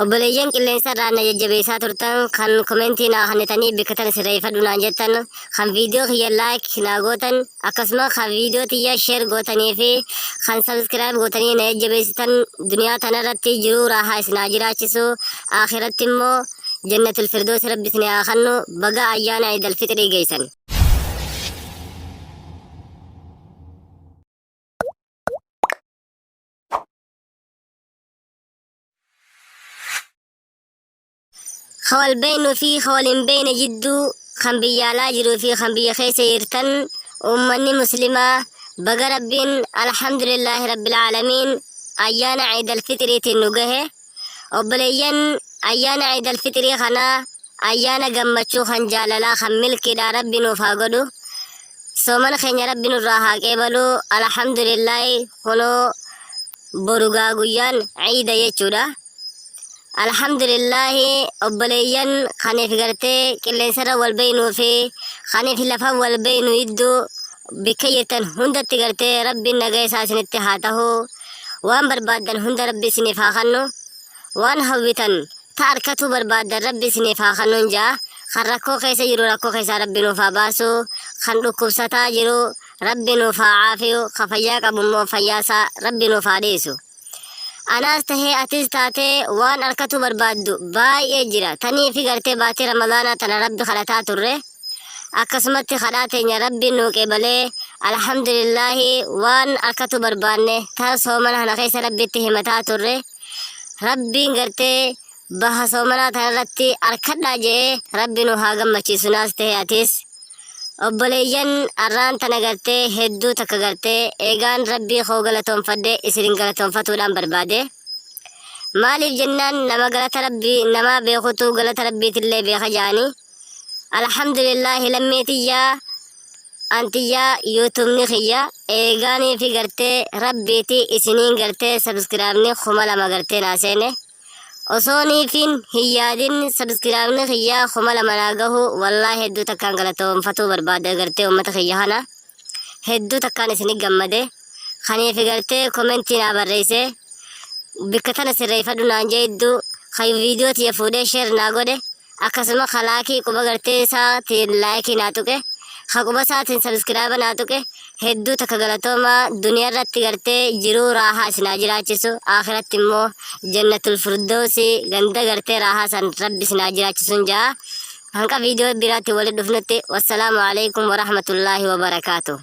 Obboleeyyan qilleensa irraa na jajjabeessaa turtan, kan komentii naa kennitanii bikka tana sirreeffadhu naan jettan, kan viidiyoo kiyya like naa gootan, akkasuma kan viidiyoo tiyya share gootanii fi kan subscribe gootanii na jajjabeessitan, duniyaa tanarratti jiruu raahaa isin haa jiraachisu, akhiratti immoo jannatul firdoosi rabbi isin haa kennu. Baga ayyaana Iid al-Fixrii geessan. Ka wal beeynu fi ka wal hin beeyne jidduu, kan biyya alaa jiruu fi kan biyya keessa jirtan, uummanni muslimaa, baga rabbiin alhamdulillaahi rabbil aalamiin ayyaana Eid al-Fixriitiin nu gahe. Obboleeyyan, ayyaana Eid al-Fixrii kana ayyaana gammachuu, kan jaalalaa, kan milkiidha rabbi nuuf haa godhu. Soomana keenya rabbi nurraa haa qeebalu. Alhamdulillaahi, kunoo borugaa guyyaan ciida jechuudha. Alhamdulillaahi, obboleeyyan kaniif gartee qilleensarra wal beeynuu fi kaniif lafa wal beeynu iddoo bikka jirtan hundatti gartee rabbiin nagaa isaa isinitti haa tahu. Waan barbaaddan hunda rabbi isiniif haa kennu. Waan hawwitan ta arkatuu barbaaddan rabbi isiniif haa kennuun ja'a. Kan rakkoo keessa jiru rakkoo keessaa rabbi nuuf haa baasu. Kan dhukkubsataa jiru rabbi nuuf haa caafiyu. Kan fayyaa qabu immoo fayyaasaa rabbi nuuf haa dhiisu. Anaas tahee atis taatee waan arkatuu barbaaddu baay'ee jira. Tanii fi gartee baatii Ramadaanaa tana rabbi kadhataa turre. Akkasumatti kadhaa teenya rabbiin nuu qeebalee, alhamdulillaahi, waan arkatuu barbaanne ta soomana kana keessa rabbitti himataa turre. Rabbiin gartee baha soomanaa tanarratti arkadhaa je'ee rabbi nu haa gammachiisu, naas tahee atis. Obboleeyyan, arraan tana gartee hedduu takka gartee eegaan rabbii koo galatoonfadhe isin galatoonfatuudhaan barbaade. Maaliif jennaan, nama galata rabbii namaa beekutu galata rabbiitillee beeka ja'anii. Alhamdulillaahi, lammii tiyyaa antiyyaa, yuutuubni kiyya eegaanii fi gartee rabbiiti isiniin gartee sabskiraabni 2000 gartee naa seene. Osoo niifiin hin yaadin sabskiraabni kiyya 2000 naa gahu, wallaahi hedduu takkaan galatoonfatuu barbaada gartee uummata kiyya kana. Hedduu takkaan isini gammade. Kaniif gartee komentii naa barreesse. Bikka tana sirreeffadhu naan jee hedduu. Kan viidiyoo tiyya fuudhee share naa godhe. Akkasuma ka laakii quba gartee isaatiin laayikii naa tuqe, ka quba isaatiin sabiskiraaba naa tuqe, hedduu takka galatoomaa. Duniyaa irratti gartee jiruu raahaa isin haa jiraachisu, akhiratti immoo jannatul firdoosi ganda gartee raahaa san rabbi isin haa jiraachisuun ja'a. Hanqa viidiyoo biraatti walitti dhufnutti, wassalaamu alaikum warahmatullaahi wabarakaatu.